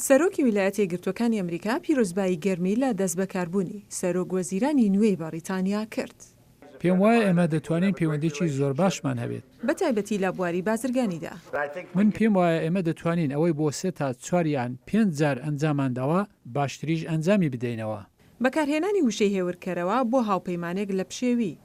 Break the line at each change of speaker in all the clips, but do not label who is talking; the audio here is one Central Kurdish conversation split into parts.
سەرۆکی ویلایەتە یەکگرتووەکانی ئەمریکا پیرۆزبایی گەرمی لە دەستبەکاربوونی سەرۆک وەزیرانی نوێی بەڕیتانیا کرد.
پێم وایە ئێمە دەتوانین پەیوەندیی زۆر باشمان هەبێت.
بە تایبەتی لە بواری بازرگانیدا.
من پێم وایە ئێمە دەتوانین ئەوەی بۆ سێ تا چوار یان پێنج جار ئەنجامان داوە، باشتریش ئەنجامی بدەینەوە.
بەکارهێنانی وشەی هێورکەرەوە بۆ هاوپەیمانێک لە پشێوی.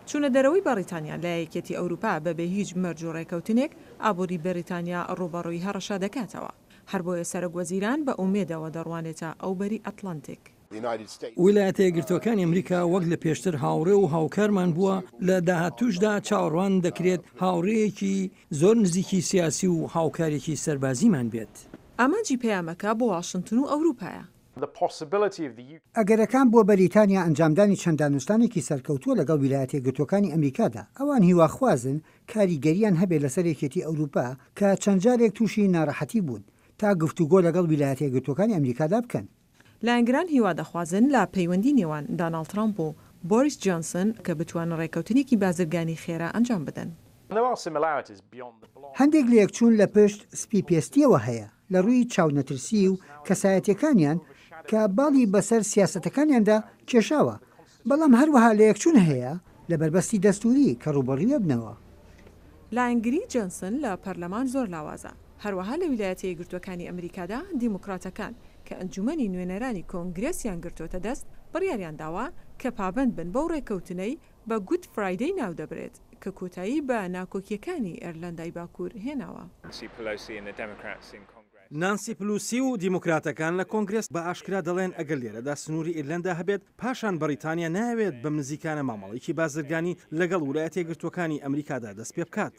چوونە دەرەوەی بەڕیتانیا لە یەکێتی ئەوروپا بەبێ هیچ مەرج و ڕێکەوتنێک، ئابووری بەریتانیا ڕووبەڕووی هەڕەشە دەکاتەوە. هەربۆیە سەرۆک وەزیران بە ئومێدەوە دەڕوانێتە ئەوبەری ئەتڵەنتیک.
ویلایەتە یەکگرتووەکانی ئەمریکا وەک لە پێشتر هاوڕێ و هاوکارمان بووە، لە داهاتووشدا چاوەڕوان دەکرێت هاوڕێیەکی زۆر نزیکی سیاسی و هاوکارێکی سەربازیمان بێت.
ئامانجی پەیامەکە بۆ واشنتن و ئەوروپایە.
ئەگەرەکان بۆ بەریتانیا ئەنجامدانی چەند دانوستانێکی سەرکەوتووە لەگەڵ ویلایەتە یەکگرتووەکانی ئەمریکادا، ئەوان هیواخوازن کاریگەرییان هەبێت لەسەر یەکێتی ئەوروپا کە چەند جارێک تووشی ناڕەحەتی بوون تا گفتوگۆ لەگەڵ ویلایەتە یەکگرتووەکانی ئەمریکادا بکەن.
لایەنگران هیوا دەخوازن لە پەیوەندی نێوان داناڵد ترامپ و بۆریس جۆنسن کە بتوانن ڕێککەوتنێکی بازرگانی خێرا ئەنجام بدەن.
هەندێک لەیەکچوون لە پشت سپی پێستییەوە هەیە لە ڕووی چاونەترسی و کەسایەتییەکانیان کە باڵی بەسەر سیاسەتەکانیاندا کێشاوە، بەڵام هەروەها لەیەکچوون هەیە لە بەربەستی دەستووری کە ڕووبەڕوویەبنەوە.
لایەنگری جۆنسن لە پەرلەمان زۆر لاوازە، هەروەها لە ویلایەتە یەکگرتووەکانی ئەمریکادا دیموکراتەکان کە ئەنجومەنی نوێنەرانی کۆنگرێسیان گرتۆتە دەست بڕیاریان داوە کە پابەند بن بەو ڕێککەوتنەی بە گود فرایدەی ناودەبرێت کە کۆتایی بە ناکۆکییەکانی ئێرلەندای باکوور هێناوە.
نانسی پلوسی و دیموکراتەکان لە کۆنگرێس بە ئاشکرا دەڵێن ئەگەر لێرەدا سنووری ئیرلەندا هەبێت، پاشان بەڕیتانیا نایەوێت بەم نزیکانە مامەڵەیەکی بازرگانی لەگەڵ ولایەتە یەکگرتووەکانی ئەمریکادا دەستپێبکات.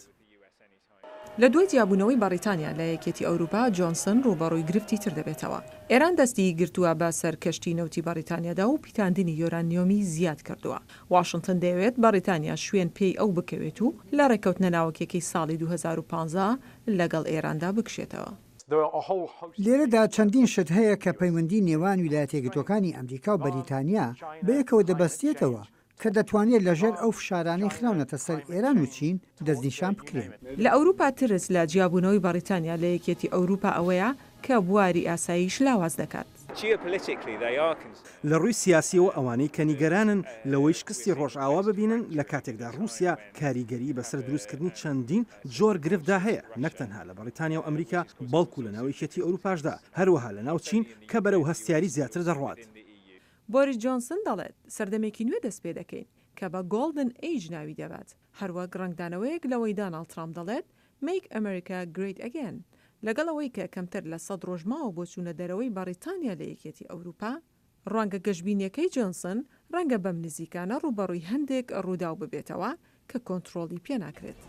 لە دوای جیابوونەوەی بەڕیتانیا لە یەکێتی ئەوروپا، جۆنسن ڕووبەڕووی گرفتی تر دەبێتەوە. ئێران دەستی گرتووە بە سەر کەشتی نەوتی بەڕیتانیادا و پیتاندنی یۆرانیۆمی زیاد کردووە. واشنتن دەیەوێت بەڕیتانیا شوێن پێی ئەو بکەوێت و لە ڕێککەوتنە ناوەکیەکەی ساڵی 2015 لەگەڵ ئێراندا بکشێتەوە.
لێرەدا چەندین شت هەیە کە پەیوەندی نێوان ویلایەتە یەکگرتووەکانی ئەمریکا و بەریتانیا بەیەکەوە دەبەستێتەوە کە دەتوانرێت لەژێر ئەو فشارانەی خراونەتە سەر ئێران و چین دەستنیشان بکرێن.
لە ئەوروپا ترس لە جیابوونەوەی بەڕیتانیا لە یەکێتی ئەوروپا ئەوەیە کە بواری ئاسایش لاواز دەکات.
لە ڕووی سیاسییەوە ئەوانەی کە نیگەرانن لەوەی شکستی ڕۆژئاوا ببینن لە کاتێکدا ڕووسیا کاریگەریی بەسەر دروستکردنی چەندین جۆر گرفتدا هەیە نەک تەنها لە بەڕیتانیا و ئەمریکا بەڵکو لەناو یەکێتی ئەوروپاشدا هەروەها لەناو چین کە بەرەو هەستیاری زیاتر دەڕوات.
بۆریس جۆنسن دەڵێت، سەردەمێکی نوێ دەستپێدەکەین، کە بە Golden Age ناوی دەبات، هەروەک ڕەنگدانەوەیەک لەوەی داناڵد ترامپ دەڵێت Make America Great Again، لەگەڵ ئەوەی کە کەمتر لە 100 ڕۆژ ماوە بۆ چوونە دەرەوەی بەڕیتانیا لە یەکێتی ئەوروپا، ڕوانگە گەشبینییەکەی جۆنسن ڕەنگە بەم نزیکانە ڕووبەڕووی هەندێک ڕووداو ببێتەوە کە کۆنتڕۆڵی پێناکرێت.